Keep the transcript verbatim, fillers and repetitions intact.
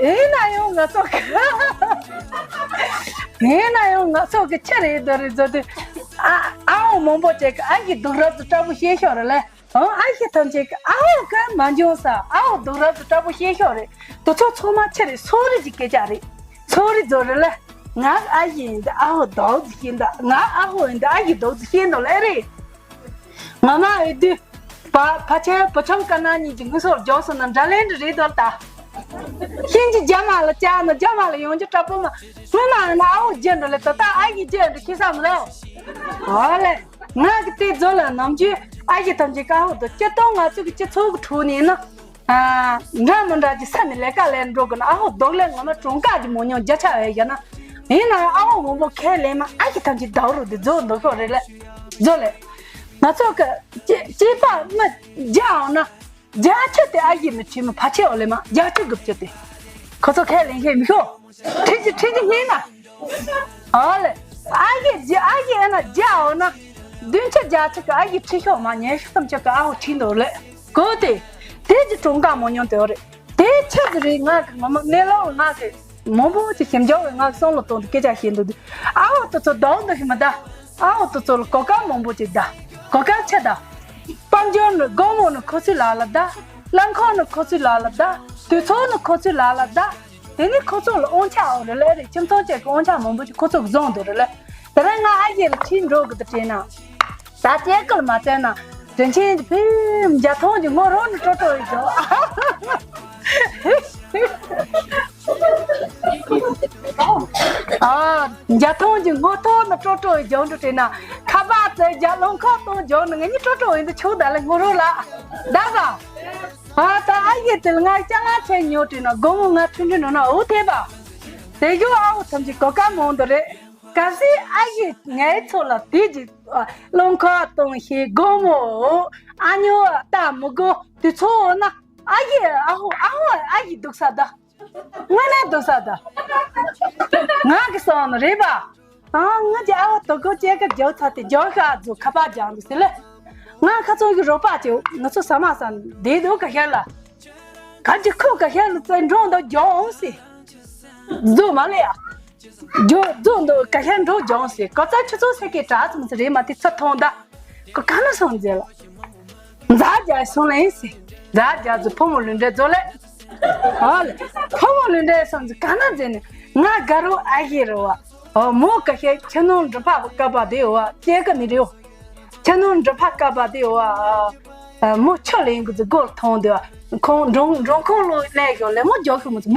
ཡིན་ན་ཡང་ང་ཚོ་གི་ཡིན་ན་ཡང་ང་ཚོ་གི་ཆི་རེད་འདི་རེད་ཟེར་དུས། ཨ་ཨ་འོ་མང་པོ་ཅིག་གི་ཨ་ཡི་སྡུག་རབ་ཏུ་སྐྲ་པོ་ཤེས་ཤོག་རེད་ལ། ཨང་ཨ་ཡི་ཐམས་ཅད་གི་ཨ་འོ་ག་མ་འཇོན་ས། ཨ་འོ་སྡུག་རབ་ཏུ་སྐྲ་པོ་ཤེས་ཤོག་རེད། དུ་ཚོ་ཚོ་མ་ཆི་རེད། སོ་རི་གི་སྐད་ཆ་རེད། སོ་རི་ཟེར་རེད་ལ། ང་ཨ་ཡི་ཡིན་ད་ཨ་འོ་སྡུག་ཟིག་ཤེས་ད། ང་ཨ་འོ་ཡིན་ད་ཨ་ཡི་སྡུག་ཟིག་ཤེས་འདུག་ལ་རེད། ང་མ་འོས་དུས། བ་ཕ་ཆེན་བུ་ཆུང་དཀར་ནག་གཉིས་ཀྱི་ངུ་སོར་རྒྱོགས་སོང་ན་འདྲ་ལན་འདྲ་རེད་དོ་ལ་ད། ཤིན་ཅི་རྒྱ་མ་ལ་བཅར་ན་རྒྱ་མ་ལ་ཡོང་རྒྱུ་སྐྲག་པོ་མ། སྔོན་མ་ཡིན་ན་ཨ་འོ་རྒྱུ་འགྲོ་ལེ་ད་ལྟ་ཨ་ཡི་རྒྱུ་འགྲོ་ཁྱི་ས་མི་ལོ། ཨོ་ལེ། ང་གི་དེ་རྫོ་ལ་ནམ་རྒྱུན་ཨ་ཡི་ཐམས་ཅད་ཀ་ཧོ་དོ་སྤྱིར་བཏང་ང་ཚོ་གི་སྤྱི་ཚོགས་ཀྱི་ཁྲོད་ནས་ན། ཨ། འདྲ་མི་འདྲ་གྱི་ས་ནས་ལས་ཀ་ལས་འགྲོ་དགོས་ན་ཨ་ཧོ་རྡོག་ལས་ངོ་མ་གྲོང་ཀ་གི་མོ་ཉོ་རྒྱ་ཆ་བས་ཡ་ན། ཡིན་ན་ཡང་ཨ་ཧོ་མང་པོ་ཁས་ལེན་མ་ཨ་ཡི་ཐམས་ཅད་ཟླ་བ་རུ་དེ་རྫོ་འདོག་ཤོག་རེད་ལེ། རྫོ་ལེ། ང་ཚོ་གི་སྐྱེས་སྐྱེས་པ་མི་རྒྱ་འོང་ན། རྒྱ་ཆུ་དེ་ཨ་ཡི་ནི་ཁྲིད་མི་ཕ་ཆེ་འོ་ལེ་མ་རྒྱ་ཆུ་གི་བཅུ་དེ། ཁོ་ཚོ་ཁས་ལེན་ཤེས་མི་ཤོག་ཁྲིད་ཀྱི་ཁྲིད་ཀྱི་ཡིན་ན། ཨོ་ལེ། ཨ་ཡི་རྒྱ་ཨ་ཡི་ཨ་ན་རྒྱ་འོ་ན། བདུན་ཆུ་རྒྱ་ཆུ་གི་ཨ་ཡི་ཁྲིད་ཤོག་མ་ཉན་ཤོག་ཐམས་ཅད་གི་ཨ་འོ་ཁྲིད་འདོག་ལེ། གོ་དེ། དེ་གི་གྲོང་ཀ་མོ་ཉོ་དེ་འོ་རེད། དེ་ཆི་ཟིག་རེད། ང་གི་ངོ་མ་གནས་ལོག་ང་གི་མང་པོ་ཅིག་ཞིབ་འཇུག་བའི་ང་གི་བསམ་བློ་གཏོང་དུ་སྐད་ཆ་བཤད་འདུག་དུས། ཨ་འོ་དེ་ཚོ་ཟླ་བ་འདི་ཞིག་མི་ཟླ། ཨ་འོ་དེ་ཚོ་ལ་གོ་སྐབས་མང་པོ་ཅིག་ཟླ། གོ་སྐབས་ཆི་ཟླ། དཔལ་འབྱོར་ནི་སྒོར་མོ་ནི་ཁོ་ཚོའི་ལག་ལ་ཟླ། རླངས་འཁོར་ནི་ཁོ་ཚོའི་ལག་ལ་ཟླ། དུས་ཚོད་ནི་ཁོ་ཚོའི་ལག་ལ་ཟླ། དེ་ནི་ཁོ་ཚོ་ལ་དབང་ཆ་འོ་རེ་ལེ་རེ་ཁྱིམ་ཚང་གཅིག་གི་དབང་ཆ་མང་པོ་ཅིག་ཁོ་ཚོ་གིས་བཟུང་འདུག་རེ་ལེ། དེ་རིང་ང་ཨ་ཡེ་ལ་ཁྲིད་འགྲོ་གི་འདུག་དྲན་ན། ད་སྐྱེས་སྐར་མ་བཙལ་ན་དྲིན་ཆེན་གྱི་ཕིའམ་རྒྱ་ཐོང་གི་ངོ་རོ་ནི་སྤྲོ་སྤྲོ་ཡི་འཇོག་ཨ་རྒྱ་ཐོང་གི་ངོ་ཐོང་ནི་སྤྲོ་སྤྲོ་ཡི་འཇོག་འགྲོ་དྲན་ན། ཁ་པར་བཙལ་རྒྱ་རླངས་འཁོར་གཏོང་འཇོག་ནི་ང་གཉིས་སྤྲོ་སྤྲོ་ཡི་འདི་ཆུ་ད་ལ་ངོ་རོ་ལ་ད་ག་ཨ་ད་ཨ་ཡེ་དེ་ལ་ང་སྐྱ་ང་ཆེ་ཉོ་དྲན་ན་སྒོར་མོ་ང་ཁྲི་འདྲི་འགྲོ་ན་འུ་ཐེ་བ། དེ་གཞུག་ཨ་འུ་ཐམས་ཅད་གོ་སྐབས་མང་དུ་རེད། གལ་སྲིད་ཨ་ཡེ་ངའི་ཚོ་ལ་དེ་གི་རླངས་འཁོར་གཏོང་ཤེས་སྒོར་མོ་ཨ་ཉོ་ལྟ་མི་དགོས་དུས་ཚོད་ན་ཨ་ཡེ་ཨ་ཧོ་ཨ་ཧོ་ཨ་ཡེ་སྡུག་ས་ད། དངོས་གནས་སྡུག་ས་ད། ང་གི་སོང་ནི་རེད་པ། ཨ་ང་གི་ཨ་ཧོ་དོ་གོ་ཅེ་ཀ་རྒྱག་ཚར་ཏེ་རྒྱག་ཤ་རྫུ་ཁ་པར་རྒྱག་འདུག་ཟེར་ལེ། ང་ཁ་ཚོན་གི་རོགས་པ་ཅེ་ང་ཚོ་ས་མ་ས་ནི་བསྡད་འདུག་ག་ཤར་ལ། ག་ཅི་ཁོ་ག་ཤར་ལ་བཙན་འགྲོ་འདུག་རྒྱག་འོང་ཟེར། རྫུ་མ་ལེ་ཡ། རྒྱུ་རྫོགས་འདུག་ག་ཤར་འགྲོ་སྦྱོང་ཟེར་གོ་ཚ་ཆུ་ཚོད་ཚེ་གེ་དྲག་ཙམ་ཟེར་རེད་མ་དེ་ཚ་ཐོང་ད། ཁོ་ག་ན་སོང་མཛད་ལ། མཛའ་རྒྱ་སོང་ལེ་ཟེར། མཛའ་རྒྱ་ཚོ་ཕོ་མོ་ལུས་འབྲེལ་རྫོགས་ལེ། ཨོ་ལེ། ཕོ་མོ་ལུས་འབྲེལ་སོང་ཟེར་ག་ན་མཛད་ནས་ང་དགའ་རོགས་ཨ་ཡེ་རོ་བ། ཨོ་མོ་ག་ཤར་ཁྱི་ནོར་འབྲུ་ཕག་བཀབ་པ་དེ་བ་སྐྱེ་གི་མི་རེའོ། ཁྱི་ནོར་འབྲུ་ཕག་བཀབ་པ་དེ་བ། མོ་ཆུ་ལེན་གི་ཚེ་སྒོར་ཐོང་དེ་བ། ཁོང་འབྲོང་འབྲོང་ཁོང་ལོ་ལེན་ཞོར་ལེ་མོ་རྒྱོག་ཤོ་མོ་ཚོ།